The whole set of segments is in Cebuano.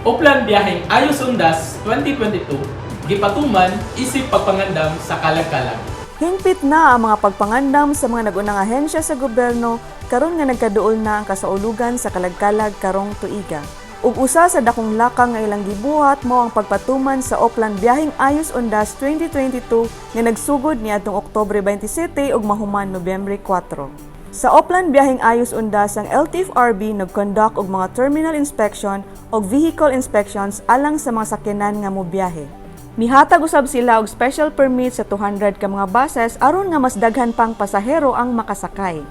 Oplan Biyaheng Ayos Undas 2022 gipatuman isip pagpangandam sa kalag-kalag. Hingpit na ang mga pagpangandam sa mga nag-unang ahensya sa gobyerno karon nga nagkaduol na ang kasaulugan sa kalagkalag karong tuiga. Ug usa sa dakong lakang nga ilang gibuhat mao ang pagpatuman sa Oplan Biyaheng Ayos Undas 2022 nga nagsugod niadtong Oktubre 27 ug mahuman Nobyembre 4. Sa Oplan Biyaheng Ayos Undas, ang LTFRB nag-conduct og mga terminal inspection ug vehicle inspections alang sa mga sakyanan nga mobiyahe. Nihatag usab sila og special permit sa 200 ka mga buses aron nga mas daghan pang pasahero ang makasakay.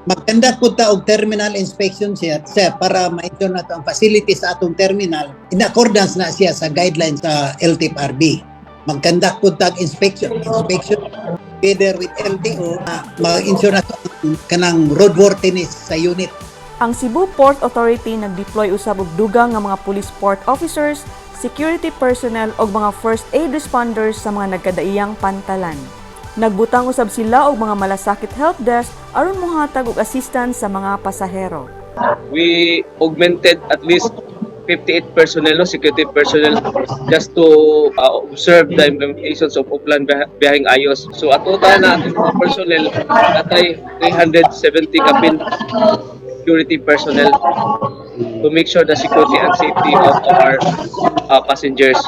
Mag-conduct pud ta og terminal inspection siya, sir, para ma-ensure nato ang facility sa atong terminal in accordance na siya sa guidelines sa LTFRB. Mag-conduct pud ta og inspection together with LTO na ma-ensure nato ang kanang roadworthiness sa unit. Ang Cebu Port Authority nag-deploy usab og dugang nga mga police port officers, security personnel ug mga first aid responders sa mga nagkadaiyang pantalan. Nagbutang usab sila og mga malasakit help desk aron mohatag og assistance sa mga pasahero. We augmented at least 58 personnel, no, security personnel, just to observe the implementations of Oplan Biyaheng Ayos. So at total na ating mga personnel, natay 370 kapin security personnel to make sure the security and safety of our passengers.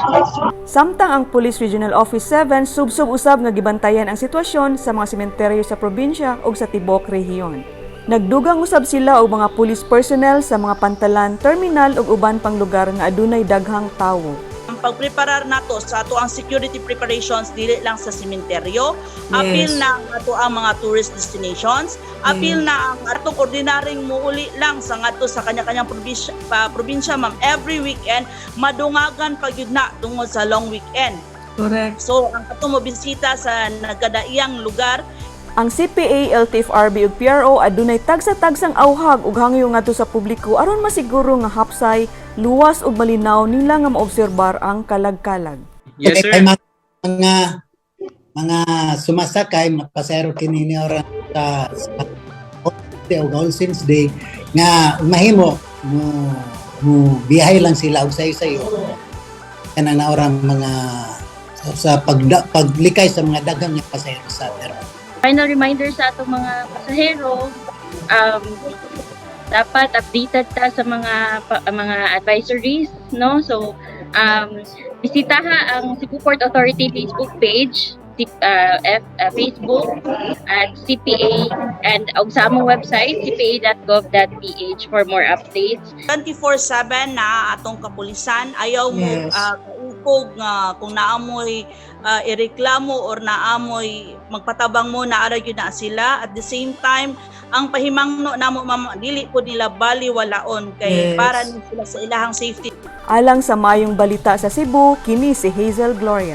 Samtang ang Police Regional Office 7 subsob usab nga gibantayan ang sitwasyon sa mga sementeryo sa probinsya ug sa tibuok rehiyon. Nagdugang usab sila og mga police personnel sa mga pantalan, terminal ug uban pang lugar nga adunay daghang tawo. Ang pagpreparar nato sa ato ang security preparations, dili lang sa sementeryo, apil na ang ato ang mga tourist destinations, apil na ang atong ordinaryong muuli lang sa ngadto sa kanya-kanyang probinsya, pa, probinsya, ma'am, every weekend madungagan pa gyud na tungod sa long weekend. So ang atong mobisita sa nagkadaiyang lugar. Ang CPA, LTFRB ug PRO adunay tagsa-tagsang awhag ug hangyo ngadto sa publiko aron masiguro nga hapsay, luwas ug malinaw nila nga maobserbar ang kalagkalag. Yes, sir. Kay mga sumasakay, mga pasahero kini ni ora sa o All Saints Day nga mahimo mo mo biyahe lang sila og sayo-sayo kanang naorang mga sa paglikay sa mga daghang nga pasahero sa terminal. Final reminder sa atong mga pasahero, dapat updated ta sa mga advisories, no? So, bisitaha ang Cebu Port Authority Facebook page, Facebook at CPA and og sa among website cpa.gov.ph for more updates. 24/7 na atong kapulisan, ayaw mo kaukog nga kung naamoy ireklamo or naamoy magpatabang mo, naara gyud na sila. At the same time, ang pahimangno namo, ma'am, dili po nila baliwalaon kay para ni sila sa ilahang safety. Alang sa Maayong Balita sa Cebu, kini si Hazel Gloria.